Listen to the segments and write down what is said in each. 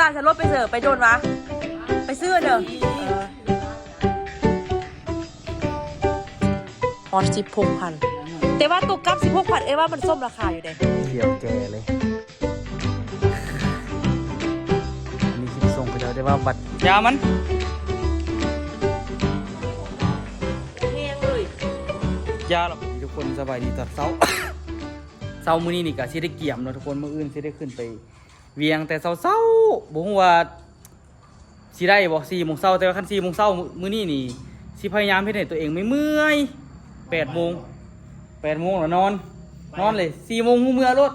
ອາ ສະຫຼຸບໄປເຊີ ໄປດົນຫວາ ໄປຊື້ເດີ ເອີ ຮອດສິບຫົກພັນ ແຕ່ວ່າຕົກກັບສິບຫົກພັນ ເອີຍວ່າມັນສົມລາຄາຢູ່ເດ້ ດຽວແກ່ເລີຍ ອັນນີ້ຊິໄປສົ່ງເຂົາເຈົ້າ ແຕ່ວ່າບັດ ຢາມັນ ແຮງເລີຍ ຢາລະ ທຸກຄົນ ສະບາຍດີຕອນເຊົ້າ ເຊົ້າມື້ນີ້ນີ້ກະຊິໄດ້ກຽມເນາະທຸກຄົນ ມື້ອື່ນຊິໄດ້ຂຶ້ນໄປວຽງແຕ່ເຊົ້າໆ ບໍ່ຮູ້ວ່າຊິໄດ້ບໍ່ ສີ່ໂມງເຊົ້າ ແຕ່ວ່າຄັນສີ່ໂມງເຊົ້າມື້ນີ້ນີ້ ຊິພະຍາຍາມເຮັດໃຫ້ຕົວເອງໄມ່ເມື່ອຍ ແປດໂມງ ແປດໂມງລະນອນ ນອນເລີຍ ສີ່ໂມງຮູ້ເມື່ອໂລດ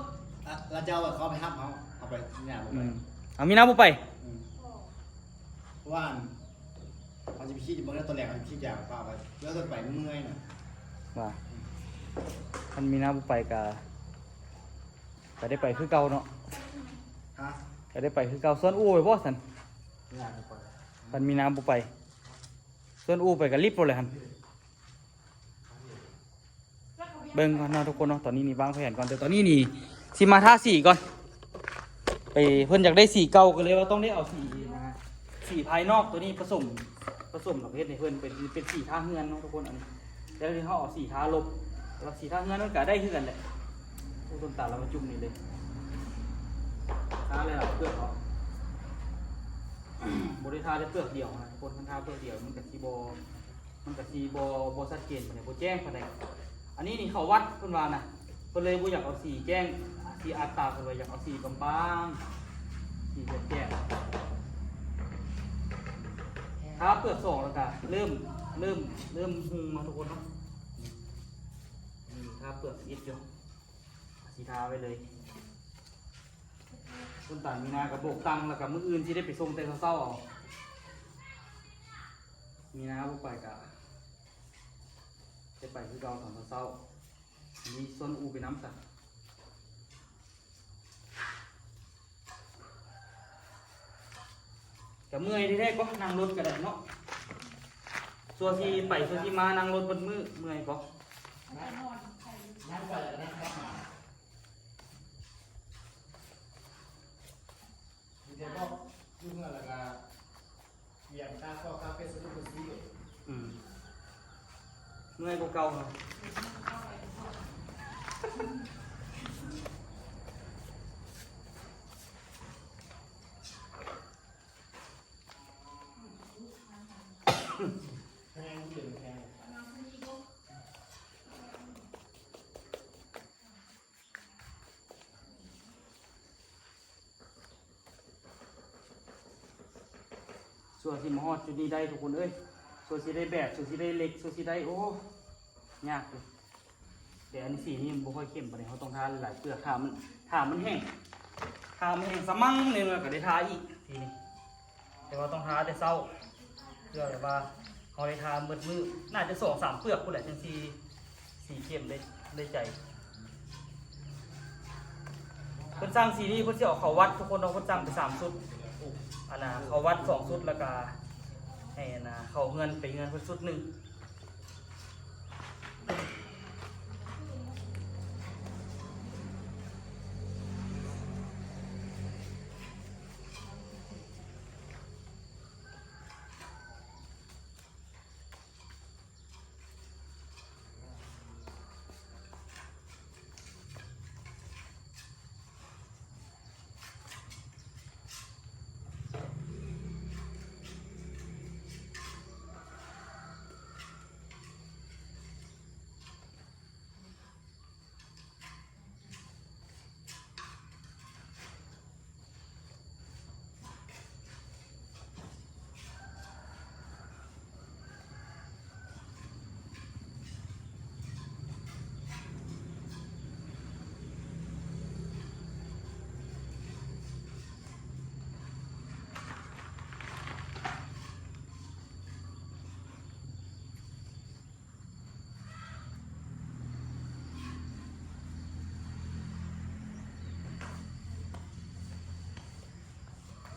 ລະ ລະເຈົ້າເຂົາໄປຮັບເຮົາ ເຮົາໄປມີນາບໍ່ໄປ ອືມ ເອົາມີນາບໍ່ໄປ ອືມ ເພາະວ່າ ເຮົາຊິໄປຄິດເບິ່ງແລ້ວ ຕອນແລກເຮົາຊິຄິດຢາກພາໄປ ແລ້ວຈະໄປເມື່ອຍນະ ວ່າ ຄັນມີນາບໍ່ໄປກະ ກະໄດ້ໄປຄືເກົ່າເນາະ ຮະ ກະໄດ້ໄປຄືເກົ່າ ຊວນອູ່ໄປບໍ່ຊັ້ນ ມີນາບໍ່ໄປ ຄັນມີນາບໍ່ໄປ ຊວນອູ່ໄປກະລິບໂລດແຫຼະຫັ້ນ. ເບິ່ງກ່ອນເນາະທຸກຄົນເນາະ ຕອນນີ້ນີ້ວາງແຜນກ່ອນ ແຕ່ຕອນນີ້ນີ້ຊິມາທາສີກ່ອນ ໄປ ເພິ່ນຢາກໄດ້ສີເກົ່າ ກໍເລີຍວ່າຕ້ອງໄດ້ເອົາສີນະ ສີພາຍນອກໂຕນີ້ປະສົມ ປະສົມແລ້ວເຮັດໃຫ້ເພິ່ນເປັນ ເປັນສີທາເຮືອນເນາະທຸກຄົນ ອັນນີ້ ແລ້ວເຮົາເອົາສີທາລົບ ແລ້ວສີທາເຮືອນມັນກະໄດ້ຄືກັນແຫຼະ ໂອ້ ຕົ້ນຕາລລະມາຈຸ່ມນີ້ເລີຍ ທາແລ້ວເປືອກອອກ ບໍ່ໄດ້ທາແຕ່ເປືອກດຽວນະທຸກຄົນ ຄັນທາເປືອກດຽວມັນກະຊິບໍ່ ມັນກະຊິບໍ່ ບໍ່ຊັດເຈນປານໃດ ບໍ່ແຈ້ງປານໃດ ອັນນີ້ນີ້ເຂົ້າວັດເພິ່ນວ່ານະ ເພິ່ນເລີຍບໍ່ຢາກເອົາສີແຈ້ງ ສີອາດຕາ ເພິ່ນວ່າຢາກເອົາສີບາງໆ ສີແຈ້ງໆ ທາເປືອກສອງແລ້ວກະເລີ່ມ ເລີ່ມ ເລີ່ມຮຸ່ງເນາະທຸກຄົນເນາະ ນີ້ທາເປືອກສິບເອັດຢູ່ ຊິທາໄວ້ເລີຍ ຕົ້ນຕານມີນາກະໂບກຕັງ ແລ້ວກະມື້ອື່ນຊິໄດ້ໄປສົ່ງແຕ່ເຊົ້າໆ ເອົາ ມີນາບໍ່ໄປກະ ໄດ້ໄປຄືເກົ່າຕອນເຊົ້າໆ ມີຊວນອູ່ໄປນຳຊະ ກະເມື່ອຍແທ້ໆ ກໍນັ່ງລົດກະໄດ້ເນາະ ຊົ່ວຊິໄປຊົ່ວຊິມາ ນັ່ງລົດເບິດມື້ ເມື່ອຍກໍ ມີແຕ່ບອກຢູ່ເຮືອນແລ້ວກະ ອືມ ເມື່ອຍກວ່າເກົ່າເນາະ ຊົ່ວຊິມາຮອດຈຸດນີ້ໄດ້ທຸກຄົນເອີຍ ຊົ່ວຊິໄດ້ແບບ ຊົ່ວຊິໄດ້ເຫຼັກ ຊົ່ວຊິໄດ້ ໂອ້ ຍາກເລີຍ ແຕ່ອັນສີນີ້ມັນບໍ່ຄ່ອຍເຂັ້ມປານໃດ ເຮົາຕ້ອງທາຫຼາຍໆເປືອກ ຖ້າມັນ ຖ້າມັນແຫ້ງ ຖ້າມັນແຫ້ງສະໝັ່ງໜຶ່ງ ແລ້ວກະໄດ້ທາອີກ ທີນີ້ ແຕ່ວ່າຕ້ອງທາແຕ່ເຊົ້າ ເພື່ອແບບວ່າເຮົາໄດ້ທາໝົດມື້ ໜ້າຈະສອງສາມເປືອກພຸ້ນແຫຼະ ຈັ່ງຊິ ສີເຂັ້ມໄດ້ ໄດ້ໃຈ ເພິ່ນສັ່ງສີນີ້ ເພິ່ນຊິເອົາເຂົ້າວັດທຸກຄົນເນາະ ເພິ່ນສັ່ງໄປສາມຊຸດ ອັນນ່າ ເຂົ້າວັດສອງຊຸດ ແລ້ວກະໃຫ້ອັນນ່າ ເຂົ້າເຮືອນ ໄປເຮືອນເພິ່ນຊຸດໜຶ່ງ.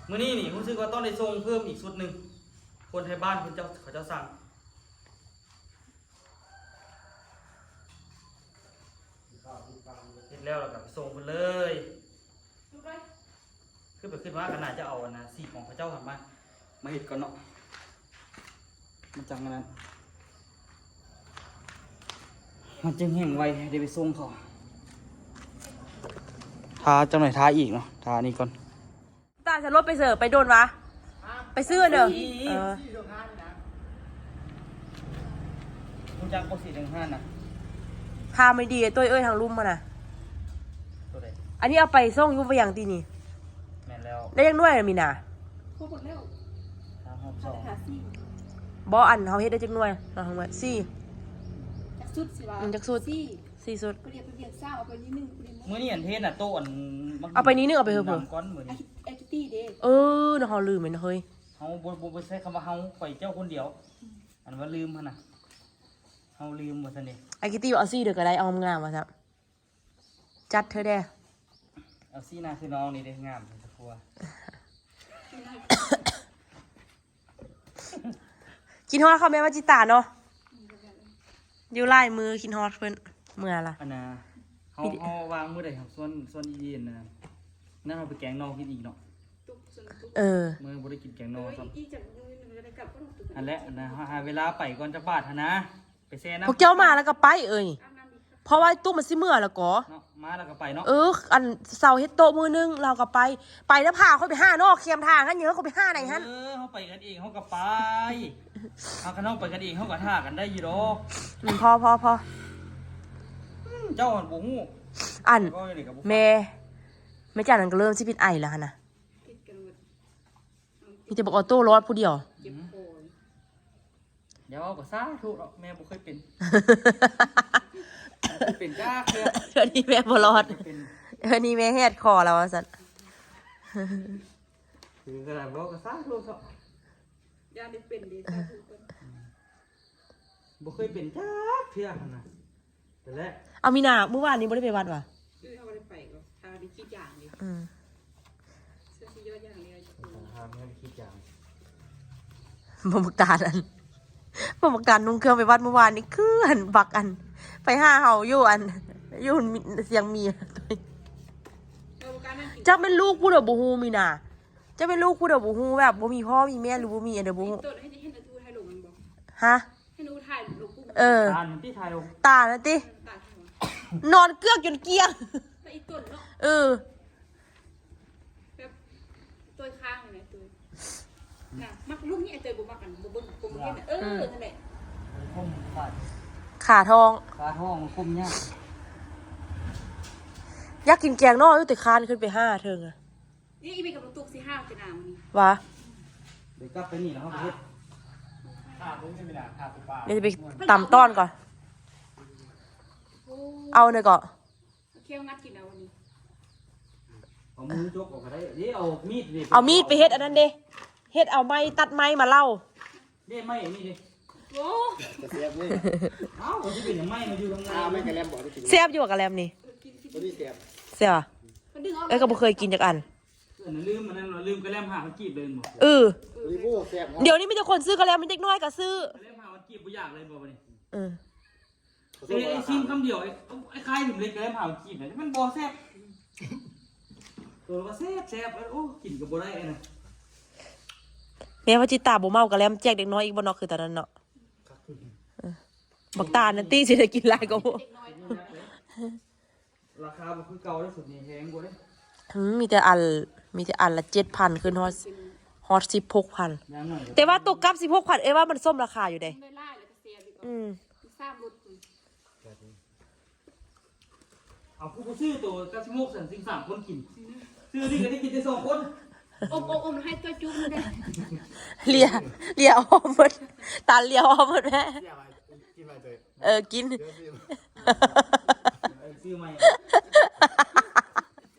ມື້ນີ້ນີ້ ຮູ້ສຶກວ່າຕ້ອງໄດ້ສົ່ງເພີ່ມອີກຊຸດໜຶ່ງ ຄົນໄທບ້ານເພິ່ນເຈົ້າ ເຂົາເຈົ້າສັ່ງ ເຮັດແລ້ວ ແລ້ວກະໄປສົ່ງເພິ່ນເລີຍ. ກໍຄິດວ່າກໍໜ້າຈະເອົາອັນນ່າ ສີຂອງເຂົາເຈົ້າຫັ້ນມາ ມາເຮັດກ່ອນເນາະ ມັນຈັ່ງອັນນັ້ນ ມັນຈຶ່ງແຫ້ງໄວ ໃຫ້ໄດ້ໄປສົ່ງເຂົາ ທາຈັກໜ້ອຍ ທາອີກເນາະ ທານີ້ກ່ອນ. ຕາສະລົບໄປເສີ ໄປດົນຫວາ? ໄປຊື້ເດີ ເອີ ຮູ້ຈັກບໍ່ ສີເທິງຮ້ານນະ ພາໄມ່ດີ ໂຕ້ຍເອີຍ ທາງລຸ່ມຫັ້ນນະ ໂຕໃດ? ອັນນີ້ເອົາໄປສົ່ງຢູ່ວຽງຕິນີ້ ແມ່ນແລ້ວ ໄດ້ຈັກໜ່ວຍລະມີນາ? ຄົບໝົດແລ້ວ ທາງຮອບສອງ ບໍ່ ອັນເຮົາເຮັດໄດ້ຈັກໜ່ວຍ? ເຮົາທັງໝົດສີ່ ຈັກຊຸດຊິວ່າ ອືມ ຈັກຊຸດ? ສີ່ ສີ່ຊຸດ ກໍດຽວໄປວຽງຊາວ ເອົາໄປນີ້ໜຶ່ງ ມື້ນີ້ອັນເທດນະ ໂຕະອັນ ເອົາໄປນີ້ໜຶ່ງ ເອົາໄປເຮີເພີ ແອກ ແອກກິຕີ້ເດ້ ເອີ ເນາະ ເຮົາລືມແມ່ນເຮີ້ຍ ເຮົາບໍ່ ບໍ່ ບໍ່ໃຊ້ຄຳວ່າເຮົາ ຂ້ອຍເຈົ້າຄົນດຽວ ອືມ ອັນວ່າລືມຫັ້ນນະ ເຮົາລືມວ່າຊັ້ນເດ ແອກກິຕີ້ວ່າເອົາສີເດີກໍໄດ້ ເອົາງາມວ່າຊັ້ນ ຈັດເທື່ອແດ່ ເອົາສີໜ້າຄືນ້ອງນີ້ເດ້ ງາມທັງຄົວ. ຄິດຮອດເຂົາແມ່ວ່າຈິຕາເນາະ ຢູ່ຫຼາຍມື້ ຄິດຮອດເພິ່ນ ເມື່ອລະ ອັນນ່າ ເຮົາ ເຮົາວ່າງມື້ໃດ ເຮົາຊວນ ຊວນອີ່ອັນນ່າ ນັ້ນເຮົາໄປແກງໜໍ່ກິນອີກເນາະ ເອີ ມື້ບໍ່ໄດ້ກິນແກງໜໍ່ຊ້ຳ ອັນແຫຼະ ອັນນ່າ ເຮົາຫາເວລາໄປກ່ອນຈັກບາດຫັ້ນນະ ໄປແຊ່ນ້ຳ ພວກເຈົ້າມາແລ້ວກໍໄປເອີຍ ເພາະວ່າຕູ້ມັນຊິເມືອແລ້ວກໍເນາະ ມາແລ້ວກໍໄປເນາະ ເອີ ອັນເຊົ້າເຮັດໂຕະມື້ໜຶ່ງ ລາວກໍໄປ ໄປແລ້ວພາຂ້ອຍໄປຫານອກແຄມທາງຫັ້ນ ເອີ ຂ້ອຍໄປຫາໃນຫັ້ນ ເອີ ເຮົາໄປກັນເອງ ເຮົາກໍໄປ ເຮົາ ຄັນເຮົາໄປກັນເອງ ເຮົາກໍຖ້າກັນໄດ້ຢູ່ດອກ ອືມ ພໍ ພໍ ພໍ ອືມ ເຈົ້າຫັ້ນບໍ່ຮູ້ ອັນ ແມ່ ແມ່ຈັນນັ້ນກໍເລີ່ມຊິເປັນໄອແລ້ວຫັ້ນນະ ມີແຕ່ບັກອອໂຕ້ລອດຜູ້ດຽວ ເຈັບຄໍ ດຽວເວົ້າກໍສາທຸເນາະ ແມ່ບໍ່ເຄີຍເປັນ ເປັນຈັກເທື່ອ ເທື່ອນີ້ແມ່ບໍ່ລອດ ເປັນ ເທື່ອນີ້ແມ່ແຫດຄໍແລ້ວວ່າຊັ້ນ ຄືຂະໜາດເວົ້າກໍສາທຸເນາະ ຢ້ານໄດ້ເປັນເດ້ ສາທຸເພິ່ນ ບໍ່ເຄີຍເປັນຈັກເທື່ອຫັ້ນນະ ແຕ່ແລະ ເອົາມີນາ ມື້ວານນີ້ບໍ່ໄດ້ໄປວັດຫວາ? ເອີ ເຮົາບໍ່ໄດ້ໄປກໍ ຖ້າໄດ້ຄິດຢ່າງເດ້ ອືມ ເຊື່ອຊິຍອດຢ່າງເດີຍ ຖ້າແມ່ນຄິດຢ່າງ ບໍ່ ບັກຕານອັນ ບໍ່ ບັກຕານນຸ່ງເຄື່ອງໄປວັດມື້ວານນີ້ ຄືອັນບັກອັນ ໄປຫາເຮົາຢູ່ອັນ ຢູ່ຊຽງມີ ຈັກແມ່ນລູກຜູ້ໃດບໍ່ຮູ້ມີນາ ຈັກແມ່ນລູກຜູ້ໃດບໍ່ຮູ້ ແບບບໍ່ມີພໍ່ມີແມ່ ຫຼືບໍ່ມີອັນໃດບໍ່ຮູ້ ຮະ? ເອີ ຕານຫັ້ນຕິ ຕານຫັ້ນຕິ ນອນເກືອກຈົນກ້ຽງ ເອີ ແບບໂຕຍຄ້າງແມ່ໂຕຍ ນະ ມັກລຸ້ນນີ້ ໄອ້ເຕີຍບໍ່ມັກອັນ ບໍ່ເບິ່ງ ບໍ່ເຫັນ ເອີ ເອີ ນັ້ນແຫຼະ ຂາທອງ ຂາທອງມັນຄົມຍາກ ຢາກກິນແກງໜໍ່ຢູ່ ແຕ່ຄານຂຶ້ນໄປຫາເທິງອະ ນີ້ອີເມກັບລູກຕຸກຊິຫາວແຕ່ນາມື້ນີ້ ຫວາ? ເດີກັບໄປນີ້ແລ້ວເຮົາໄປເຮັດ ດຽວຊິໄປຕຳຕ້ອນກ່ອນ ເອົາເນີເກາະ ແຂ້ວງັດກິນເອົາອັນນີ້ ເອົາມືຈົກອອກກໍໄດ້ ເດ້ ເອົາມີດເດ້ ເອົາມີດໄປເຮັດອັນນັ້ນເດ້ ເຮັດເອົາໄມ້ ຕັດໄມ້ມາເລົ່າ ເດ້ ໄມ້ອັນນີ້ເດ້ ໂອ້ ຈະແຊບເລີຍ ເອົ້າ ມັນຊິເປັນຫຍັງໄມ້ມາຢູ່ທາງໃນ ອ່າ ໄມ້ກະແລັມບໍ່ໄດ້ກິນ ແຊບຢູ່ກະແລັມນີ້ ເອີ ກິນ ກິນ ຕົວນີ້ແຊບ ແຊບຫວາ? ເອີ ກໍບໍ່ເຄີຍກິນຈັກອັນ ເອີ ລືມອັນນັ້ນ ລືມກະແລັມຫ້າພັນກີບເລີຍແມ່ນບໍ່? ເອີ ໂອ້ ແຊບເນາະ ດຽວນີ້ມີແຕ່ຄົນຊື້ກະແລັມ ມີເດັກນ້ອຍກໍຊື້ ກະແລັມຫ້າພັນກີບ ບໍ່ຢາກເລີຍບໍ່ບັດນີ້ ເອີ ເອີ ໄອ້ ໄອ້ຊີມຄຳດຽວ ໄອ້ ໄອ້ຄາຍຖິ້ມເລັກກະແລັມຫ້າພັນກີບ ມັນບໍ່ແຊບ ໂຕວ່າແຊບ ແຊບ ໂອ້ ກິນກໍບໍ່ໄດ້ອັນນັ້ນ ແມ່ວ່າຈິຕາບໍ່ເມົາກະແລັມແຈກເດັກນ້ອຍອີກບໍ່ເນາະ ຄືຕອນນັ້ນເນາະ ເອີ ບັກຕານນັ້ນຕິ ຊິໄດ້ກິນຫຼາຍກວ່າໝູ່ ລາຄາບໍ່ຄືເກົ່າເດ້ ຊຸດນີ້ແຮງກວ່າເດ້ ອືມ ມີແຕ່ອັນ ມີແຕ່ອັນລະເຈັດພັນ ຂຶ້ນຮອດ ຮອດສິບຫົກພັນ ຢ່າງໜ້ອຍ ແຕ່ວ່າໂຕກັບສິບຫົກພັນ ເອີຍ ວ່າມັນສົມລາຄາຢູ່ເດ້ ອືມ ເອົາ ຜູ້ບໍ່ຊື້ໂຕກັບສິບຫົກຊັ້ນ ຊິງສາມຄົນກິນ ຊື້ນີ້ກໍໄດ້ກິນແຕ່ສອງຄົນ ອົບ ອົບ ອົບໃຫ້ຕົວຈຸ້ມໄດ້ ເລຍ ເລຍອອມໝົດ ຕາເລຍອອມໝົດແມ່ ເອີ ກິນ ເອີ ຊື້ໃໝ່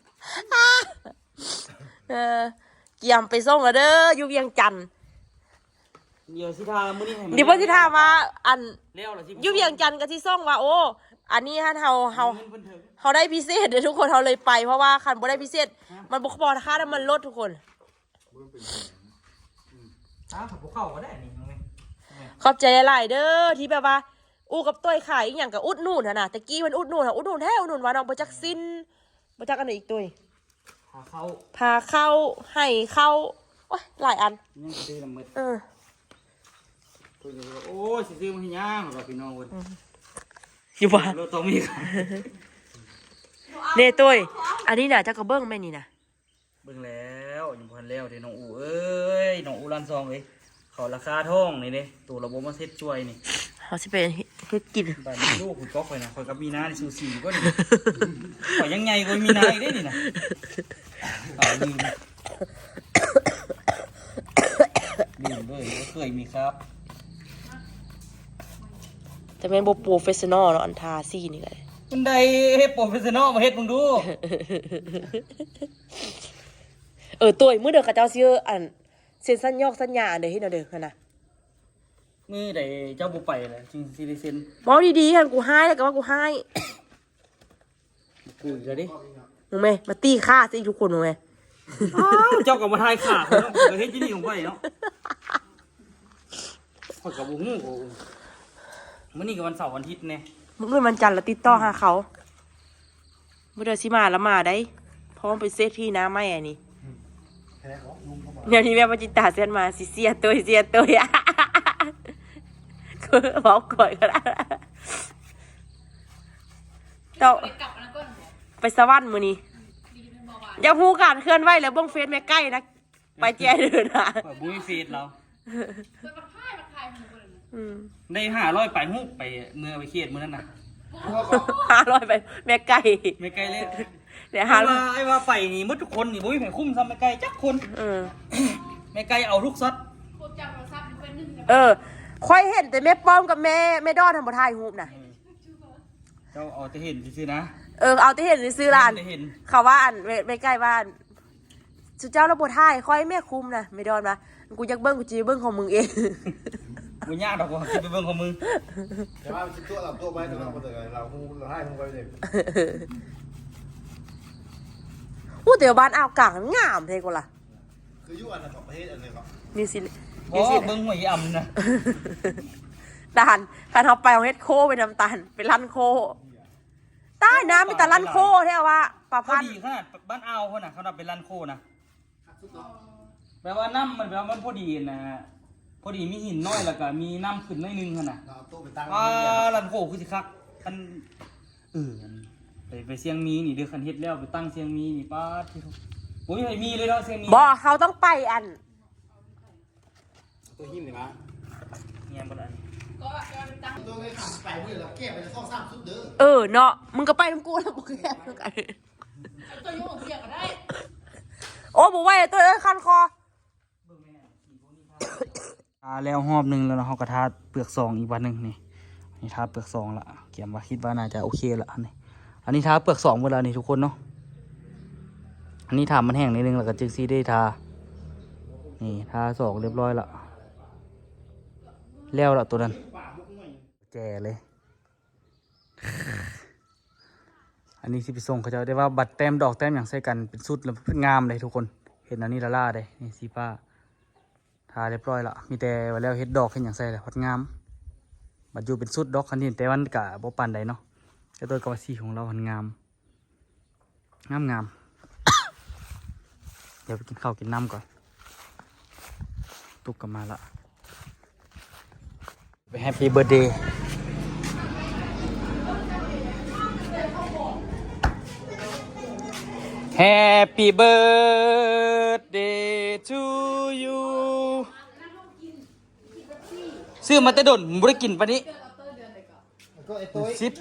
ເອີ ກຽມໄປສົ່ງແລ້ວເດີ ຢູ່ວຽງຈັນ ດຽວຊິຖ້າມື້ນີ້ໃຫ້ມັນ ດຽວເພິ່ນຊິຖາມວ່າ ອັນ ແລ້ວລະຊິ ຢູ່ວຽງຈັນກໍຊິສົ່ງວ່າ ໂອ້ ອັນນີ້ຫັ້ນເຮົາ ເຮົາ ເງິນເພິ່ນເຖິງ ເຮົາໄດ້ພິເສດເດີທຸກຄົນ ເຮົາເລີຍໄປ ເພາະວ່າຄັນບໍ່ໄດ້ພິເສດ ມັນບໍ່ພໍຄ່ານ້ຳມັນລົດທຸກຄົນ ບໍ່ເປັນຫຍັງ ອືມ ຖ້າເຂົາບໍ່ເຂົ້າກໍໄດ້ນີ້ ຂອບໃຈຫຼາຍໆເດີ ທີ່ແບບວ່າ ອູ່ກັບໂຕ້ຍຂາຍອີ່ຫຍັງກໍອຸດໜູນຫັ້ນນະ ແຕ່ກີ້ເພິ່ນອຸດໜູນ ອຸດໜູນແທ້ ອຸດໜູນວ່າເນາະ ບໍ່ຈັກຊິ້ນ ບໍ່ຈັກອັນໃດອີກໂຕ້ຍ ເຂົ້າ ພາເຂົ້າ ໃຫ້ເຂົ້າ ໂອ້ຍ ຫຼາຍອັນ ຍັງຊິຊື້ນຳໝົດ ເອີ ເພິ່ນກໍວ່າ ໂອ້ຍ ຊິຊື້ມາເຮັດຫຍັງ ວ່າພີ່ນ້ອງເພິ່ນ ອືມ ຢູ່ບໍ່ ໂລດຕ້ອງມີ ເດ້ ຕຸ້ຍ ອັນນີ້ນະ ເຈົ້າກໍເບິ່ງແມ່ນນີ້ນະ. ເບິ່ງແລ້ວ ຍັງບໍ່ທັນແລ້ວເດ້ນ້ອງອູເອີຍ ນ້ອງອູລ້ານຊອງເອີຍ ເຂົາລາຄາທອງນີ້ເດ້ ໂຕລະບໍ່ມາເຮັດຊ່ວຍນີ້ ເຮົາຊິໄປເຮັດກິນ ບາດນີ້ລູກຂ້ອຍກໍຂ້ອຍນະ ຂ້ອຍກັບມີນານີ້ສູສີຢູ່ບໍ່ນີ້ ຂ້ອຍຍັງໃຫຍ່ກວ່າມີນາອີກເດ້ນີ້ນະ ອ້າວ ລືມ ລືມເລີຍວ່າເຄີຍມີຄັບ ແຕ່ແມ່ນບໍ່ໂປຣເຟສຊັນນໍເນາະ ອັນທາສີນີ້ກໍໄດ້ ມັນໄດ້ໂປຣເຟສຊັນນໍ ມາເຮັດເບິ່ງດູ. ເອີ ໂຕຍ ມື້ເດີ ເຂົາເຈົ້າຊິ ອັນ ເຊັນສັນຍອກສັນຍາ ອັນເດີ ເຮັດແນວເດີຫັ້ນນະ ມື້ໃດເຈົ້າບໍ່ໄປລະ ຈຶ່ງຊິໄດ້ເຊັນ ເວົ້າດີໆ ຫັ້ນ ກູຮ້າຍແລ້ວກໍວ່າກູຮ້າຍ ກູອີກແລ້ວເດ້ ມຶງແມ່ ມາຕີຂ້າຊະອີກທຸກຄົນ ມຶງແມ່ ອ້າວ ເຈົ້າກໍມາຖ່າຍຂ້າຂ້ອຍເນາະ ຂ້ອຍກໍເຮັດຢູ່ນີ້ຂອງຂ້ອຍເນາະ ຂ້ອຍກໍບໍ່ຮູ້ ໂອ້ ມື້ນີ້ກໍວັນເສົາວັນອາທິດແດ່ ມື້ອື່ນວັນຈັນລະຕິດຕໍ່ຫາເຂົາ ມື້ໃດຊິມາລະມາໄດ໋ ພ້ອມເປັນເສດຖີໜ້າໃໝ່ອັນນີ້ ແນວນີ້ແມ່ນບໍ່ຈິດຕາແຊນມາ ຊິເສຍໂຕຍ ເສຍໂຕຍ ເວົ້າກ່ອຍກໍໄດ້ ເຈົ້າ ໄປສະຫວັນມື້ນີ້ ຢາກຮູ້ການເຄື່ອນໄຫວ ແລ້ວເບິ່ງເຟສແມ່ໄກ່ນະ ໄປແຈ້ເດີນາ ຂ້ອຍບໍ່ມີເຟສລາວ ອືມ ໄດ້ຫ້າຮ້ອຍປາຍຮູບໄປ ເມື່ອໄປເຂດມື້ນັ້ນນະ ຫ້າຮ້ອຍໄປ ແມ່ໄກ່ ແມ່ໄກ່ເລີຍ ໄດ້ຫ້າຮ້ອຍ ອ້າຍວ່າ ອ້າຍວ່າໄປນີ້ໝົດທຸກຄົນນີ້ ບໍ່ມີໃຜຄຸ້ມສ່ຳແມ່ໄກ່ຈັກຄົນ ເອີ ແມ່ໄກ່ເອົາທຸກຊັອດ ເອີ ຂ້ອຍເຫັນແຕ່ແມ່ປ້ອມກັບແມ່ ແມ່ດອນຫັ້ນບໍ່ຖ່າຍຮູບນະ ເອີ ເຈົ້າເອົາແຕ່ເຫັນຊື່ໆນະ ເອີ ເອົາແຕ່ເຫັນຊື່ໆລະ ເຂົາວ່າອັນ ແມ່ ແມ່ໄກ່ວ່າ ຊຸມເຈົ້າລະບໍ່ຖ່າຍ ຂ້ອຍແມ່ຄຸມນະ ແມ່ດອນວ່າ ກູຢາກເບິ່ງ ກູຊິໄປເບິ່ງຂອງມຶງເອງ ບໍ່ຍາກດອກ ກູຊິໄປເບິ່ງຂອງມຶງ ແຕ່ວ່າຊິຕົວະລາວຕົວະໄວ້ ແຕ່ວ່າບໍ່ໄດ້ ລາວຮູ້ ລາວຖ່າຍຮູ້ໄວ້ເດ້ ໂອ້ ແຕ່ວ່າບ້ານອ່າວກາງງາມແທ້ກວ່າລະ ຄືຢູ່ອັນນັ້ນຂອງປະເທດອັນນີ້ກໍ ນິວຊີແລນ ນິວຊີແລນ ເບິ່ງຫ້ວຍອຳນະ ຕານ ຄັນເຮົາໄປເຮົາເຮັດໂຄໄປນຳຕານ ໄປລັນໂຄ ຕາຍນະ ມີແຕ່ລັນໂຄແທ້ວ່າ ປາພັນ ພໍດີຂະໜາດບ້ານອ່າວພຸ້ນນະ ເຂົາເອີ້ນເປັນລັນໂຄນະ ແບບວ່ານ້ຳມັນ ແບບວ່າມັນພໍດີນະ ພໍດີມີຫີນນ້ອຍ ແລ້ວກໍມີນ້ຳຂຶ້ນໜ້ອຍໜຶ່ງຫັ້ນນະ ເອົາໂຕະໄປຕັ້ງ ອ່າ ລັນໂຄຄືຊິຄັກ ຄັນ ເອີ ໄປ ໄປຊຽງມີນີ້ເດີ ຄັນເຮັດແລ້ວໄປຕັ້ງຊຽງມີນີ້ ປາດ ໂອ້ຍ ບໍ່ມີໃຜມີເລີຍເນາະຊຽງມີ ບໍ່ ເຮົາຕ້ອງໄປອັນ ຕົວຫິມນີ້ມາ ແມ່ນບໍ່ລະ ກໍ ກໍໄປຕັ້ງ ຕົວເລີຍຂ້າໄປມື້ລະແກ້ໄປສອງສາມຊຸດເດີ ເອີ ເນາະ ມຶງກໍໄປນຳກູລະ ບໍ່ແກ້ນຳກັນ ຕົວຢູ່ເຮົາເສຍກໍໄດ້ ໂອ້ ບໍ່ໄຫວແລ້ວຕົວເອີຍ ຄັນຄໍ ອ່າ ແລ້ວຮອບໜຶ່ງແລ້ວເນາະ ເຮົາກໍທາເປືອກສອງອີກບາດໜຶ່ງນີ້ ນີ້ທາເປືອກສອງລະ ກຽມວ່າ ຄິດວ່າໜ້າຈະໂອເຄລະ ອັນນີ້ ອັນນີ້ທາເປືອກສອງເບິດລະນີ້ທຸກຄົນເນາະ ອັນນີ້ຖ້າມັນແຫ້ງໜ້ອຍໜຶ່ງ ແລ້ວກໍຈຶ່ງຊິໄດ້ທາ ນີ້ທາສອງຮຽບຮ້ອຍລະ ແລ້ວລະໂຕນັ້ນ ແຈເລີຍ ອັນນີ້ຊິໄປສົ່ງເຂົາເຈົ້າ ແຕ່ວ່າບັດແຕ້ມດອກແຕ້ມຫຍັງໃສ່ກັນເປັນຊຸດລະງາມເດ້ທຸກຄົນ ເຫັນອັນນີ້ລະລ້າເດ້ ນີ້ສີຟ້າ ທາຮຽບຮ້ອຍລະ ມີແຕ່ວ່າແລ້ວເຮັດດອກເຮັດຫຍັງໃສ່ລະພັດງາມ ບັດຢູ່ເປັນຊຸດດອກ ຄັນເຫັນແຕ່ມັນກະບໍ່ປານໃດເນາະ ແຕ່ໂຕກໍວ່າສີຂອງລາວຫັ້ນງາມ ງາມໆ ດຽວໄປກິນເຂົ້າກິນນ້ຳກ່ອນ ຕຸກກໍມາລະ Happy birthday Happy birthday to you ຊື້ມາແຕ່ດົນ ບໍ່ໄດ້ກິນປານນີ້ ສິບ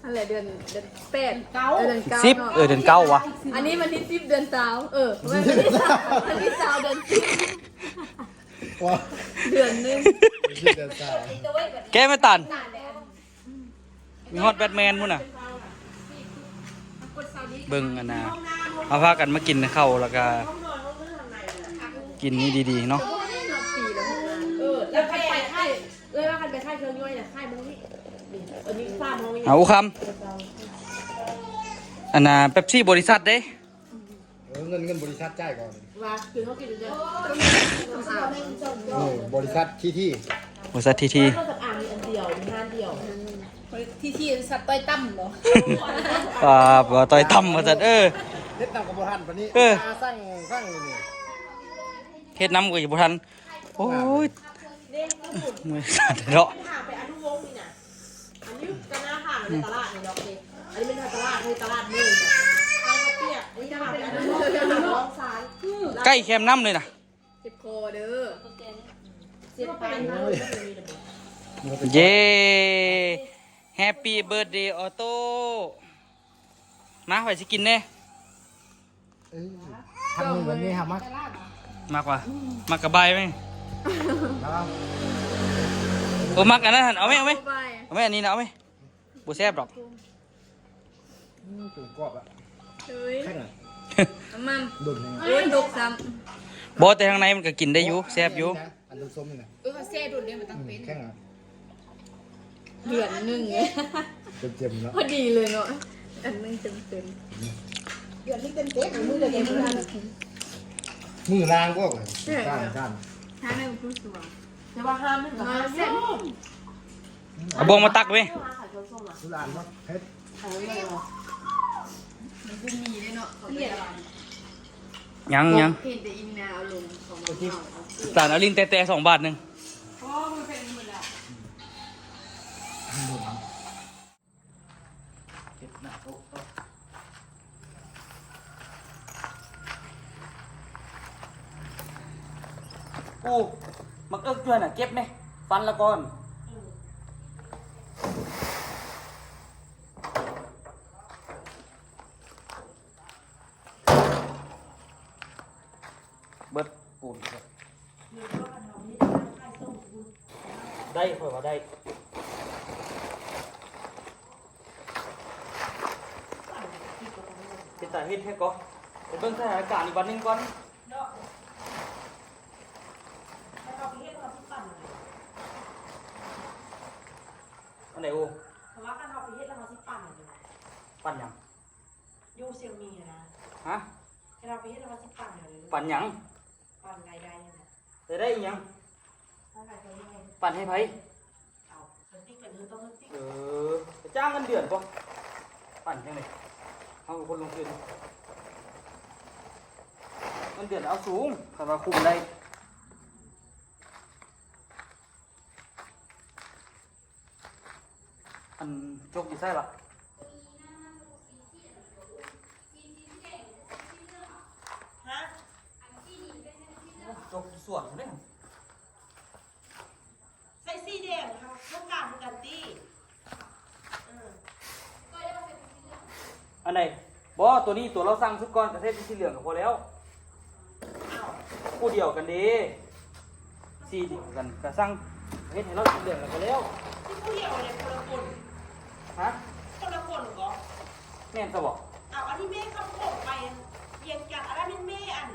ອັນແຫຼະ ເດືອນ ເດືອນແປດ ເອີ ເດືອນເກົ້າ ສິບ ເນາະ ເອີ ເດືອນເກົ້າວະ ອັນນີ້ວັນທີສິບ ເດືອນຊາວ ເອີ ວັນທີຊາວ ເດືອນສິບ ວ້າ ເດືອນໜຶ່ງ ສິບເດືອນຊາວ ແກ້ແມ່ຕານ ມີຮອດແບດແມນພຸ້ນນະ ເບິ່ງອັນນ່າ ເຮົາພາກັນມາກິນເຂົ້າ ແລ້ວກະກິນນີ້ດີໆເນາະ ເອີ ແລ້ວໄປ ເອື້ອຍວ່າຄັນໄປຂາຍເຄື່ອງຍ່ອຍນະ ຂາຍໝ່ອງນີ້ ນີ້ ເອີ ນີ້ຟາມເຮົານີ້ ເອົາຄຳ ອັນນ່າ ເປັບຊີບໍລິສັດເດ້ ເອີ ເງິນ ເງິນບໍລິສັດຈ່າຍກ່ອນ ວ່າຄືເຮົາກິນເດີ ເອີ ບໍລິສັດທີທີ ບໍລິສັດທີທີ ເຄື່ອງສຳອາງມີອັນດຽວ ມີຮ້ານດຽວ ທີທີ ບໍລິສັດຕ້ອຍຕ່ຳບໍ ອ່າ ບໍ່ຕ້ອຍຕ່ຳວ່າຊັ້ນ ເອີ ເຮັດນຳກໍບໍ່ທັນປານນີ້ ເອີ ຫາສັ່ງ ສັ່ງຢູ່ນີ້ ເຮັດນຳກໍບໍ່ທັນ ໂອ້ຍ ເມື່ອຍຂາດເນາະ. ອັນນີ້ກໍໜ້າທານໃນຕະຫຼາດນີ້ດອກເດ້ ອັນນີ້ແມ່ນຕະຫຼາດ ໃນຕະຫຼາດມື້ນີ້ ໄກ່ແຄມນ້ຳເລີຍນະ ເຈັບຄໍເດີ ເຈັບໄປ ເຢ້ Happy birthday ອອໂຕ້ ມາ ໃຜຊິກິນແດ່? ເອີ ທາງນີ້ວັນນີ້ຫາມັກ ມັກຫວາ? ມັກກະບາຍແມ່ ໂອ້ ມັກອັນນັ້ນຫັ້ນ ເອົາແມ່ ເອົາແມ່ ເອົາແມ່ ອັນນີ້ນະ ເອົາແມ່ ບໍ່ແຊບດອກ ອືມ ກອບອະ ເອີຍ ແຂງອະ ມັນ ດົນແຮງ ໂອ້ຍ ຕົກຊ້ຳ ບໍ່ ແຕ່ທາງໃນມັນກະກິນໄດ້ຢູ່ ແຊບຢູ່ ອັນສົ້ມໆນີ້ນະ ເອີ ເຮົາແຊ່ດົນເດ້ ມັນຕ້ອງເປັນ ແຂງອະ ເດືອນໜຶ່ງເລີຍ ເຕັມໆເນາະ ພໍດີເລີຍເນາະ ອັນໜຶ່ງເຕັມໆ ເດືອນໜຶ່ງເຕັມໆ ມື້ລະເດືອນ ມື້ລາງກໍ ແມ່ນ ທາງນັ້ນຄືສວນ ແຕ່ວ່າຫ້າມມັນກໍຫ້າມຢູ່ ເອົາບ່ວງມາຕັກເວີຍ ຄືຫຼານເນາະ ເຮັດ ມັນຄືມີເດ້ເນາະ ເຂົາເຮັດ ຍັງ ຍັງ ເຫັນແຕ່ອີ່ນາເອົາລົງ ເຂົາມາເອົາ ຫຼານເອົາລິ້ນແຕະໆ ສອງບາດໜຶ່ງ. ເກັບໜ້າໂຕະຕໍ່ ໂອ້ ໝາກເອິກຢູ່ຫັ້ນນະ ເກັບແດ່ ຟັນລະກ່ອນ ເບິດປູນ ໄດ້ ຂ້ອຍວ່າໄດ້ ເປັນຕາເຮັດແທ້ກໍ ໄປເບິ່ງສະຖານະການອີກວັນໜຶ່ງກ່ອນເນາະ ຄັນເຮົາໄປເຮັດ ເຮົາຊິປັ່ນ ອັນໃດໂອ? ເພາະວ່າຄັນເຮົາໄປເຮັດແລ້ວ ເຮົາຊິປັ່ນ ປັ່ນຫຍັງ? ຢູ່ຊຽງໝີນະ ຮະ? ຄັນເຮົາໄປເຮັດແລ້ວ ເຮົາຊິປັ່ນ ປັ່ນຫຍັງ? ປັ່ນລາຍໄດ້ຫັ້ນນະ ລາຍໄດ້ອີ່ຫຍັງ? ປັ່ນໃຫ້ໃຜ? ເອົາ ເອີ ໄປຈ້າງເງິນເດືອນບໍ່? ປັ່ນຈັ່ງໃດ? ເຮົາເປັນຄົນລົງທຶນ ເງິນເດືອນເອົາສູງ ຄັນວ່າຄຸມໄດ້. ອັນຈົກຢູ່ໃສລະ? ຮະ? ໂອ້ ຈົກຢູ່ສວນພຸ້ນເດ້. ໃສ່ສີແດງ ເຮົາຕ້ອງການຄືກັນຕິ. ເອີ ອັນໃດ? ບໍ່ ໂຕນີ້ ໂຕລາວສັ່ງຊຸດກ່ອນ ກະໃສ່ເປັນສີເຫຼືອງກະພໍແລ້ວ. ອ້າວ ຄູ່ດຽວກັນເດ້ ສີດຽວກັນ ກະສັ່ງເຮັດໃຫ້ລາວສີເຫຼືອງແລ້ວກະແລ້ວ. ຊິຜູ້ດຽວແຫຼະ ຄົນລະຄົນ. ຮະ? ຄົນລະຄົນບໍ? ແມ່ນຊະບໍ? ອ້າວ ອັນນີ້ແມ່ຂັບລົດໄປວຽງຈັນ ອັນນັ້ນແມ່ນແມ່ອັນ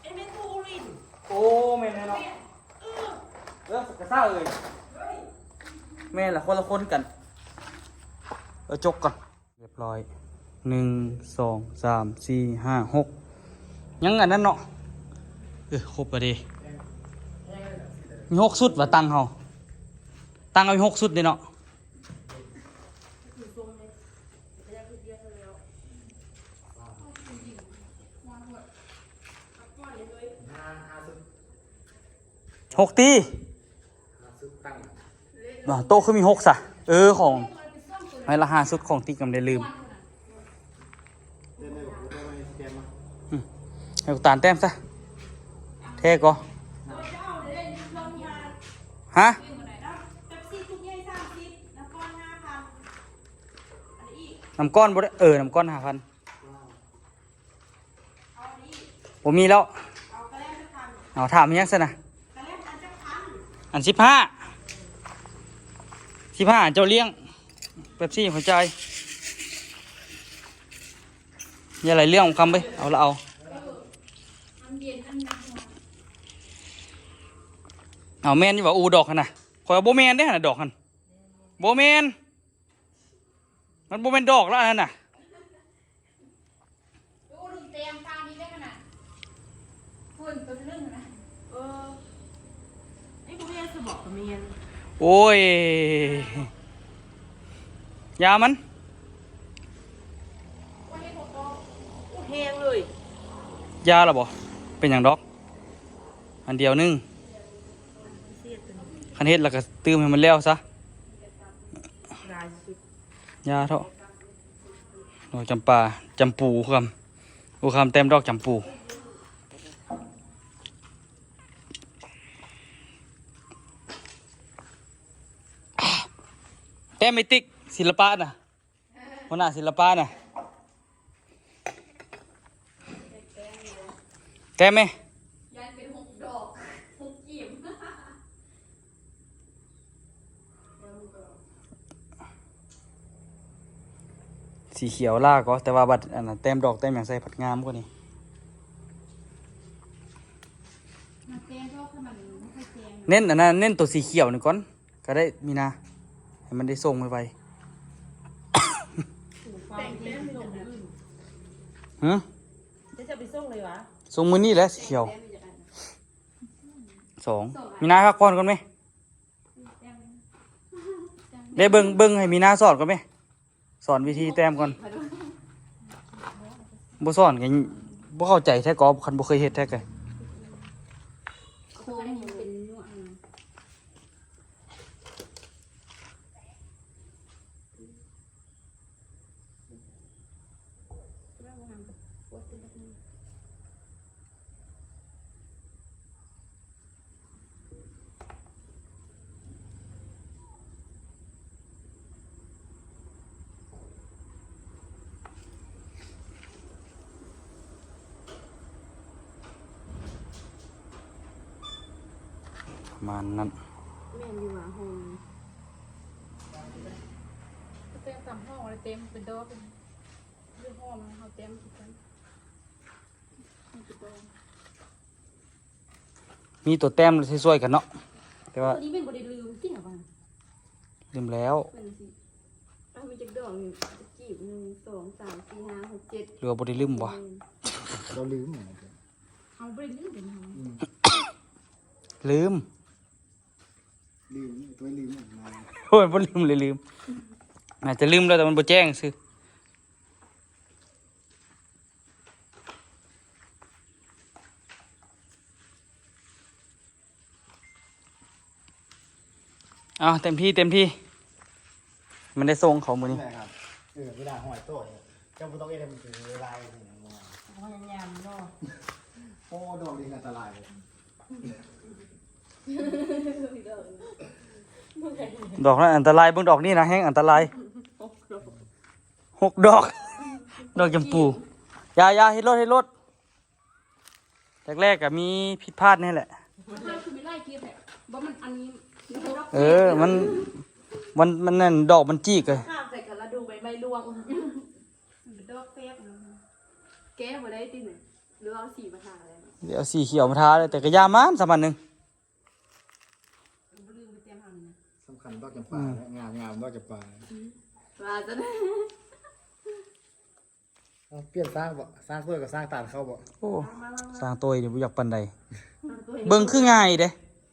ເປັນແມ່ຕູ້ອູລິນ. ໂອ້ ແມ່ນແລ້ວເນາະ. ເອີ ເອີ ກະຊາເອີຍ ແມ່ນລະ ຄົນລະຄົນກັນ. ເອີ ຈົກກ່ອນ. ຮຽບຮ້ອຍ ໜຶ່ງ ສອງ ສາມ ສີ່ ຫ້າ ຫົກ ຍັງອັນນັ້ນເນາະ. ເອີ ຄົບລະເດ ມີຫົກຊຸດວ່າ ຕັ່ງເຮົາ ຕັ່ງເອົາມີຫົກຊຸດເດເນາະ. ຫົກຕິ ໂຕະຄືມີຫົກຊະ? ເອີ ຂອງໃຫ້ລະຫ້າຊຸດ ຂອງຕິກນຳໄດ້ລືມ. ອືມ ໃຫ້ລູກຕານແຕ້ມຊະ ແທ້ກໍ ຮະ? ນ້ຳກ້ອນບໍ່ໄດ້ ເອີ ນ້ຳກ້ອນຫ້າພັນ. ບໍ່ມີແລ້ວ. ເອົາ ຖາມອີ່ຫຍັງຊັ້ນນະ? ອັນສິບຫ້າ ສິບຫ້າ ເຈົ້າລ້ຽງ ເປັບຊີ ຫົວໃຈ ຢ່າຫຼາຍເລື່ອງຄຳເວີຍ ເອົາລະເອົາ. ເອົາ ແມ່ນຢູ່ວ່າ ອູ ດອກຫັ້ນນະ ຂ້ອຍວ່າບໍ່ແມ່ນເດ້ຫັ້ນນະ ດອກຫັ້ນ ບໍ່ແມ່ນ. ມັນບໍ່ແມ່ນດອກລະອັນນັ້ນນະ. ໂອ້ຍ ຢາມັນ. ຢາລະບໍ່ ເປັນຫຍັງດອກ ອັນດຽວໜຶ່ງ ຄັນເຮັດລະກະຕື່ມໃຫ້ມັນແລ້ວຊະ ຢາເຖາະ ດອກຈຳປາ ຈຳປູ ຄຳ ໂອ ຄຳແຕ້ມດອກຈຳປູ ແຕ້ມໄອຕິກ ສິລະປະນະ ຫົວໜ້າສິລະປະນະ ແຕ້ມແມ ຢ້ານເປັນຫົກດອກ ຫົກກີບ ສີຂຽວຫຼ້າກໍ ແຕ່ວ່າບັດອັນນັ້ນແຕ້ມດອກແຕ້ມຫຍັງໃສ່ພັດງາມກວ່ານີ້ ມັນແຕ້ມດອກ ຖ້າມັນບໍ່ຄ່ອຍແຈ້ງນະ ເນັ້ນອັນນັ້ນ ເນັ້ນໂຕສີຂຽວນີ້ກ່ອນ ກໍໄດ້ມີນາ ໃຫ້ມັນໄດ້ສົ່ງໄວໆ ຫື ຈະໄປສົ່ງເລີຍຫວາ? ສົ່ງມື້ນີ້ແຫຼະ ສີຂຽວ ສອງ ມີນາພັກຜ່ອນກ່ອນແມ ໄດ້ເບິ່ງ ເບິ່ງໃຫ້ມີນາສອນກ່ອນແມ ສອນວິທີແຕ້ມກ່ອນ ບໍ່ສອນກໍບໍ່ເຂົ້າໃຈແທ້ກໍ ຄັນບໍ່ເຄີຍເຮັດແທ້ກໍ ໂຄ້ງນີ້ມັນເປັນນວດ ປະມານນັ້ນ ແມ່ນຢູ່ວ່າ ຫ້ອງ ແຕ່ງຕາມຫ້ອງ ແລ້ວເຕັມເປັນດອກ ຢູ່ຫ້ອງເຮົາເຕັມຄືກັນ ມີຕົວແຕ້ມຊ່ວຍໆກັນເນາະ ແຕ່ວ່າ ຕົວນີ້ແມ່ນບໍ່ໄດ້ລືມຕິຫວາ? ລືມແລ້ວ ເອົາ ມີຈັກດອກນີ້ ຈັກກີບ ໜຶ່ງ ສອງ ສາມ ສີ່ ຫ້າ ຫົກ ເຈັດ ຫຼືວ່າບໍ່ໄດ້ລືມວະ? ບໍ່ລືມ ເຮົາບໍ່ໄດ້ລືມເດ້ ອືມ ລືມ ລືມ ຕົວລືມ ໂອ້ຍ ບໍ່ລືມເລີຍ ລືມ ອາດຈະລືມແລ້ວ ແຕ່ມັນບໍ່ແຈ້ງຊື່. ເອົາ ເຕັມທີ່ ເຕັມທີ່ ມັນໄດ້ສົ່ງເຂົາມື້ນີ້ ເອີ ເວລາຫ້ອຍໂຕ ເຈົ້າບໍ່ຕ້ອງເຮັດໃຫ້ມັນເປັນລາຍ ພະຍາຍາມເນາະ ໂອ້ ດອກນີ້ອັນຕະລາຍ ດອກນັ້ນອັນຕະລາຍ ເບິ່ງດອກນີ້ນະ ແຮງອັນຕະລາຍ ຫົກດອກ ຫົກດອກ ດອກຈຳປູ ຢ່າ ຢ່າ ເຮັດໂລດ ເຮັດໂລດ ແລກໆກໍມີຜິດພາດແນ່ແຫຼະ ມັນຄືມີຫຼາຍຄລິບແຫຼະ ບໍ່ ມັນອັນນີ້ ເອີ ມັນ ມັນ ມັນນັ້ນ ດອກມັນຈີກເລີຍ ຂ້າມໃສ່ກັນລະດູໃບໄມ້ລ່ວງ ມັນເປັນດອກແປກ ແກ້ບໍ່ໄດ້ຕິ ຫຼືວ່າເອົາສີມາທາແລ້ວ ເອົາສີຂຽວມາທາເລີຍ ແຕ່ກໍຢ່າມັນສຳອັນໜຶ່ງ ບໍ່ລືມໄປຕຽມເຮົານີ້ນະ ສຳຄັນດອກຈຳປາ ອືມ ງາມ ງາມດອກຈຳປາ ອືມ ວ່າຊັ້ນ ເອົາ ປ່ຽນສ້າງບໍ່? ສ້າງຕົວກໍສ້າງຕານເຂົ້າບໍ່? ໂອ້ ສ້າງຕົວນີ້ບໍ່ຢາກປານໃດ ເບິ່ງຄືງ່າຍເດ້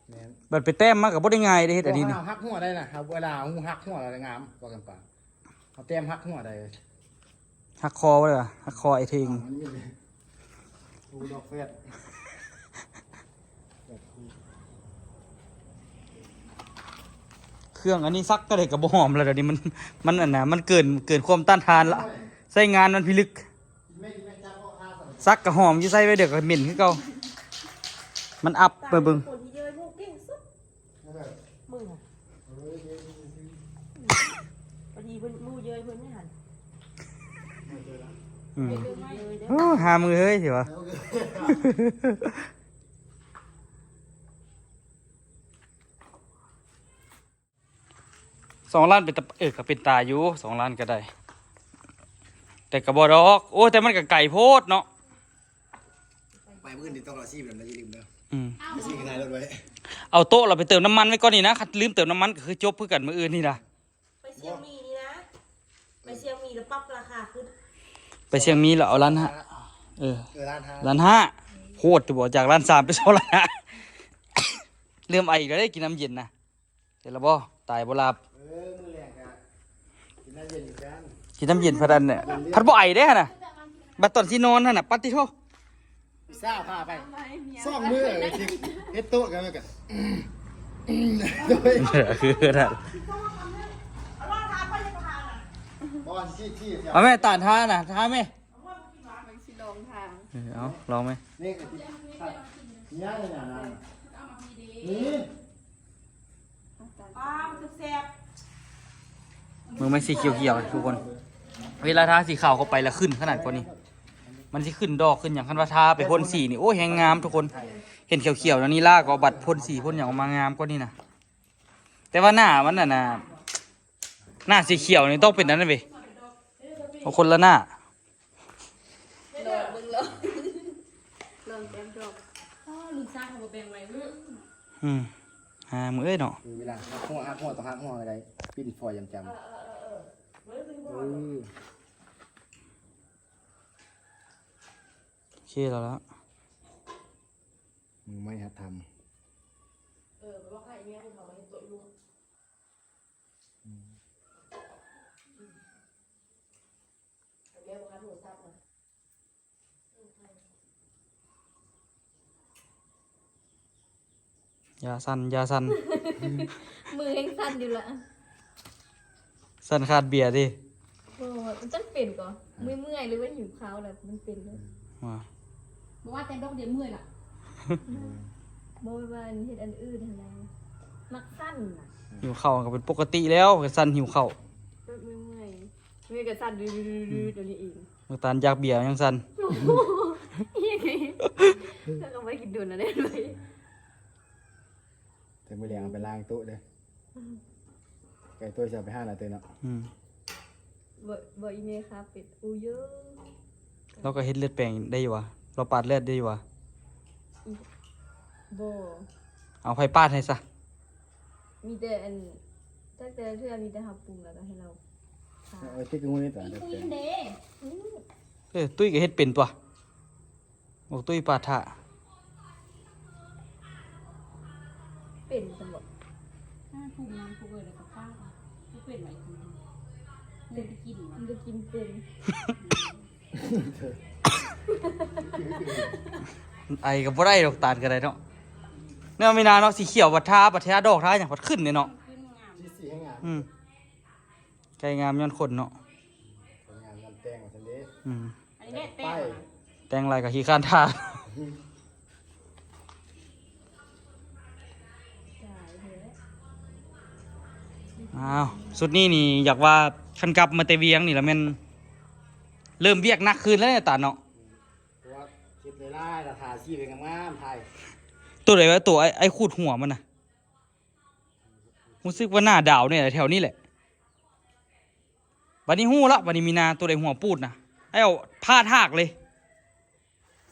ແມ່ນ ບັດໄປແຕ້ມມາກໍບໍ່ໄດ້ງ່າຍເດ້ ເຮັດອັນນີ້ນີ້ ເຮົາຫັກຫົວໄດ້ນະ ເຮົາເວລາເຮົາຫັກຫົວແລ້ວງາມ ດອກຈຳປາ ເຮົາແຕ້ມຫັກຫົວໄດ້ ຫັກຄໍບໍ່ໄດ້ຫວາ? ຫັກຄໍໄອ້ເທິງ ອ່າ ມັນມີ ໂອ້ ດອກແຟດ ເຄື່ອງອັນນີ້ສັກເທົ່າໃດກໍບໍ່ຫອມແລ້ວ ດຽວນີ້ມັນ ມັນອັນນະ ມັນເກີນ ເກີນຄວາມຕ້ານທານລະ ໃຊ້ງານມັນພິລຶກ ສັກກໍຫອມຢູ່ ໃຊ້ໄວ້ດຽວກໍເໝັນຄືເກົ່າ ມັນອັບໄປເບິ່ງ ຄົນທີ່ເຍີ້ຍໝູເກັ່ງສຸດ ມຶງຫະ ພໍດີເພິ່ນໝູເຍີ້ຍເພິ່ນນີ້ຫັ້ນ ອືມ ເຍີ້ຍເດີ ໂອ້ ຫາມືເຮີ້ຍ ຊິວ່າ ສອງລ້ານເປັນຕາ ເອີ ກໍເປັນຕາຢູ່ ສອງລ້ານກໍໄດ້ ແຕ່ກໍບໍ່ດອກ ໂອ້ ແຕ່ມັນກໍໄກໂພດເນາະ ໄປມື້ອື່ນນີ້ຕ້ອງເອົາຊີບນຳເດີ ຢ່າລືມເດີ ອືມ ເອົາໂຕະລະໄປເຕີມນ້ຳມັນໄວ້ກ່ອນນີ້ນະ ຄັນລືມເຕີມນ້ຳມັນກໍຄືຈົບຄືກັນມື້ອື່ນນີ້ນະ ໄປຊຽງໝີ່ນີ້ນະ ໄປຊຽງໝີ່ແລ້ວປັບລາຄາຂຶ້ນ ໄປຊຽງໝີ່ແລ້ວເອົາລ້ານຫ້າ ເອີ ເອີ ລ້ານຫ້າ ລ້ານຫ້າ ໂພດຕິບໍ່ ຈາກລ້ານສາມໄປສອງລ້ານຫ້າ ເລີ່ມໄອອີກແລ້ວເດ້ ກິນນ້ຳເຢັນນະ ເຫັນລະບໍ່? ຕາຍບໍ່ຫຼັບ ເອີ ມື້ແລງກະກິນນ້ຳເຢັນຄືກັນ ກິນນ້ຳເຢັນພັດອັນ ເຢັນເລີຍ ພັດບໍ່ໄອເດ້ຫັ້ນນະ ບັດຕອນຊິນອນຫັ້ນນະ ປາດຕິໂທ ສາວພາໄປ ສອງມື້ເຮັດໂຕະກັນ ແລ້ວກໍ ໂດຍ ຄືນັ້ນ ບໍ່ຊິ ຊິ ຊິ ເອົາແມ່ ຕານທານະ ທາແມ່ ມັນຊິລອງທາ ເອີ ເອົາ ລອງແມ່ ນີ້ ນີ້ ນີ້ ນີ້ ປາ ມັນແຊບ ເບິ່ງແມ່ນສີຂຽວໆ ທຸກຄົນ ເວລາທາສີຂາວເຂົ້າໄປລະຂຶ້ນຂະໜາດກວ່ານີ້ ມັນຊິຂຶ້ນດອກຂຶ້ນຫຍັງ ຄັນວ່າທາໄປພົ່ນສີນີ້ ໂອ້ຍ ແຮງງາມທຸກຄົນ ເຫັນຂຽວໆ ແນວນີ້ລາກໍເອົາບັດພົ່ນສີພົ່ນຫຍັງອອກມາງາມກວ່ານີ້ນະ ແຕ່ວ່າໜ້າມັນຫັ້ນນະ ໜ້າສີຂຽວນີ້ຕ້ອງເປັນອັນນັ້ນເວີຍ ເອົາຄົນລະໜ້າ ລອງເບິ່ງ ລອງ ລອງແຕ້ມດອກ ອໍ ລຸງຊາເຂົາບໍ່ແບ່ງໄວ້ເນາະ ອືມ ຫາມື້ເອີຍເນາະ ເວລາຫັກຫົວ ຫັກຫົວ ຕ້ອງຫັກຫົວກໍໄດ້ ປິ່ນຟອຍຈຳໆ ເອີ ເອີ ເອີ ເອີ ເອີ ໂອເຄແລ້ວລະ ມືໃໝ່ຫັດທຳ ເອີ ໄປບອກໃຫ້ແມ່ເຂົາເຮັດໂຕະຢູ່ ອືມ ແມ່ບໍ່ຄັນໂທລະສັບນະ ຢ່າສັ່ນ ຢ່າສັ່ນ ມືແຮງສັ່ນຢູ່ລະ ສັ່ນຂາດເບຍຕິ ບໍ່ ມັນຈັ່ງເປັນກໍ ເມື່ອຍໆ ຫຼືວ່າຫິວເຂົ້າລະມັນເປັນເລີຍ ວ່າ ບໍ່ວ່າແຕ່ດອກດຽວເມື່ອຍລະ ບໍ່ວ່າເຮັດອັນອື່ນຫັ້ນນະ ມັກສັ່ນນະ ຫິວເຂົ້າກໍເປັນປົກກະຕິແລ້ວ ກໍສັ່ນຫິວເຂົ້າ ແບບເມື່ອຍໆ ເມື່ອຍກໍສັ່ນ ດືດໆ ດືດໆ ດຽວນີ້ເອງ ບັກຕານຢາກເບຍຍັງສັ່ນ ເຮົາກໍບໍ່ໄດ້ກິນດົນແລ້ວເດ້ ແຕ່ມື້ແລງເອົາໄປລ້າງໂຕະເດີ້ ອືມ ໄກ່ໂຕະຊິເອົາໄປຮ້ານລະເຕີເນາະ ອືມ ບໍ່ ບໍ່ ອີເມຄາເປັດອູເຢີ ລາວກໍເຮັດເລືອດແປງໄດ້ຢູ່ຫວາ? ລາວປາດເລືອດໄດ້ຢູ່ຫວາ? ບໍ່ ເອົາໃຜປາດໃຫ້ຊະ? ມີແຕ່ອັນ ແຕ່ລະເທື່ອມີແຕ່ເຮົາປຸງແລ້ວກໍໃຫ້ລາວ ເອີ ຕິດກັບມື້ນີ້ຕົວະ ເອີ ຕຸ້ຍກໍເຮັດເປັນຕົວະ. ບັກຕຸ້ຍປາດຖ້າ ເປັນຊັ້ນບໍ? ຖ້າປຸງນຳຜູ້ເອີຍແລ້ວກໍປາດ ບໍ່ເປັນຫວາອີ່ຫຍັງ ມັນໄດ້ກິນຫວາ? ມັນໄດ້ກິນເປັນ ໄອກໍບໍ່ໄດ້ດອກ ຕານກໍໄດ້ເນາະ ແນວມີນາເນາະ ສີຂຽວບັດທາ ບັດທາດອກທາຫຍັງພັດຂຶ້ນເດ້ເນາະ ສີງາມ ອືມ ໄກ່ງາມຍ້ອນຂົນເນາະ ງາມຍ້ອນແຕ່ງວ່າຊັ້ນເດ້ ອືມ ອັນນີ້ແມ່ແຕ່ງ ແຕ່ງຫຼາຍກໍຂີ້ຄ້ານທາ ອ້າວ ຊຸດນີ້ນີ້ຢາກວ່າຄັນກັບມາແຕ່ວຽງນີ້ລະແມ່ນເລີ່ມວຽກໜັກຂຶ້ນແລ້ວຕາເນາະ ເພາະວ່າເຮັດຫຼາຍໆ ລະທາສີໄປງາມໆ ຖ່າຍ ໂຕໃດວະ ໂຕໄອ້ ໄອ້ຂູດຫົວມັນນະ ຮູ້ສຶກວ່າໜ້າດາວນີ້ແຫຼະ ແຖວນີ້ແຫຼະ ບັດນີ້ຮູ້ລະ ບັດນີ້ມີນາ ໂຕໃດຫົວປູດນະ ໃຫ້ເອົາຜ່າຖາກເລີຍ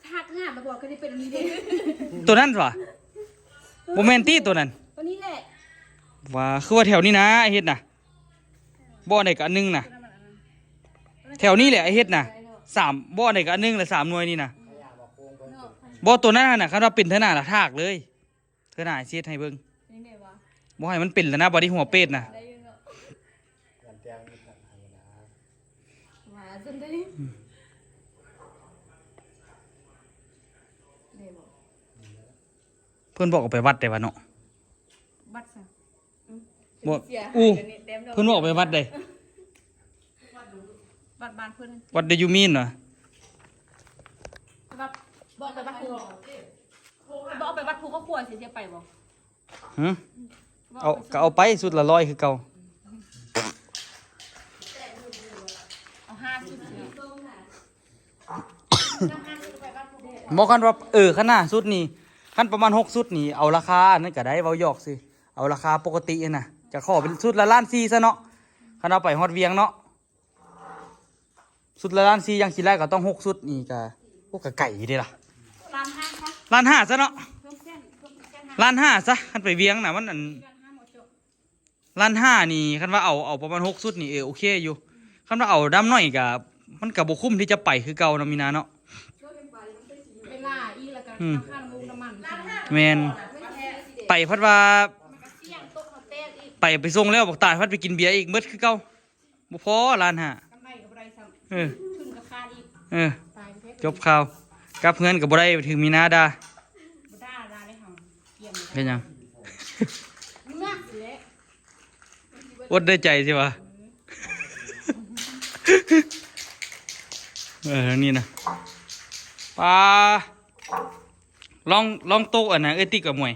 ຖາກງາມລະບໍ່ ກໍໄດ້ເປັນອັນນີ້ເດ້ ໂຕນັ້ນຫວາ ບໍ່ແມ່ນຕິໂຕນັ້ນ ໂຕນີ້ແຫຼະ ວ່າ ຄືວ່າແຖວນີ້ນະ ເຮັດນະ ບໍ່ອັນໃດກໍອັນໜຶ່ງນະ ແຖວນີ້ແຫຼະ ເຮັດນະ ສາມ ບໍ່ອັນໃດກໍອັນໜຶ່ງລະ ສາມໜ່ວຍນີ້ນະ ບໍ່ ໂຕນັ້ນຫັ້ນນະ ຄັນວ່າເປັນເທື່ອໜ້າລະຖາກເລີຍ ເທື່ອໜ້າຊິເຮັດໃຫ້ເບິ່ງ ຍັງໄດ້ວະ ບໍ່ໃຫ້ມັນເປັນແລ້ວນະ ບາດນີ້ຫົວເປດນະ ໄດ້ຢູ່ເນາະ ວ່າຊັ້ນເດ້ ອືມ ໄດ້ບໍ່ ເພິ່ນບອກເອົາໄປວັດໄດ້ວະເນາະ ວັດຊະ ອືມ ບໍ່ ເສຍຫາຍ ອູ້ ແລ້ວນີ້ແຕ້ມດອກ ເພິ່ນບອກເອົາໄປວັດໃດ ວັດບ້ານເພິ່ນ What do you mean ຫວາ ແບບບໍ່ເອົາໄປວັດພູ ບໍ່ເອົາໄປວັດພູເຂົາຂວາຊິ ຊິໄປບໍ່? ຫື? ເອົາ ກໍເອົາໄປຊຸດລະຮ້ອຍຄືເກົ່າ ເອົາຫ້າຊຸດຊິ ບໍ່ ຄັນວ່າ ເອີ ຄັນຫ້າຊຸດນີ້ ຄັນປະມານຫົກຊຸດນີ້ ເອົາລາຄາອັນນັ້ນກໍໄດ້ ເວົ້າຫຍອກຊື່ ເອົາລາຄາປົກກະຕິຫັ້ນນະ ຈະຂໍເປັນຊຸດລະລ້ານສີ່ຊະເນາະ ຄັນເອົາໄປຮອດວຽງເນາະ. ຊຸດລະລ້ານສີ່ ຢ່າງຂີ້ຮ້າຍກໍຕ້ອງຫົກຊຸດ ນີ້ກໍ ໂອ້ ກໍໄກຢູ່ເດ້ລະ ລ້ານຫ້າຊະ ລ້ານຫ້າຊະເນາະ ລ້ານຫ້າຊະ ຄັນໄປວຽງນະ ມັນອັນ ລ້ານຫ້ານີ້ ຄັນວ່າເອົາ ເອົາປະມານຫົກຊຸດນີ້ ເອີ ໂອເຄຢູ່ ຄັນວ່າເອົາດຳໜ້ອຍກໍ ມັນກໍບໍ່ຄຸ້ມທີ່ຈະໄປຄືເກົ່າເນາະ ມີນາເນາະ ເວລາອີກ ແລ້ວກໍ ອືມ ຄ່ານ້ຳມັນ ແມ່ນ ໄປພັດວ່າ ໄປ ໄປສົ່ງແລ້ວ ບັກຕາຍພັດໄປກິນເບຍອີກ ໝົດຄືເກົ່າ. ບໍ່ພໍລ້ານຫ້າ ກຳໄລກໍບໍ່ໄດ້ຊ້ຳ ເອີ ທຶນກໍຂາດອີກ ເອີ ຕາຍແທ້ ຈົບຂ່າວ ກັບເຮືອນກໍບໍ່ໄດ້ ຖືກມີໜ້າດ່າ. ບໍ່ດ່າລາວເດ້ເຮົາ ກຽມເລີຍ. ເຮັດຫຍັງ? ເມືອກແຫຼະ. ອົດໄດ້ໃຈຊິວະ. ເອີ ທາງນີ້ນະ. ປາ ລອງ ລອງໂຕະອັນນັ້ນ ເອື້ອຍຕິກກັບມວຍ.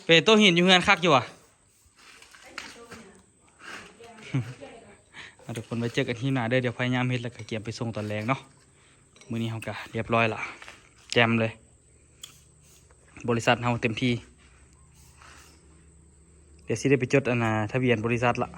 ເປໂຕະຫີນຢູ່ເຮືອນຄັກຢູ່ຫວາ? ເອົາ ທຸກຄົນ ໄວ້ເຈີກັນທີ່ໜ້າເດີ. ດຽວພະຍາຍາມເຮັດ ແລ້ວກໍກຽມໄປສົ່ງຕອນແລງເນາະ. ມື້ນີ້ເຮົາກໍລຽບຮ້ອຍລະ ແຈ່ມເລີຍ. ບໍລິສັດເຮົາເຕັມທີ່. ດຽວຊິໄດ້ໄປຈົດອັນນ່າ ທະບຽນບໍລິສັດລະ.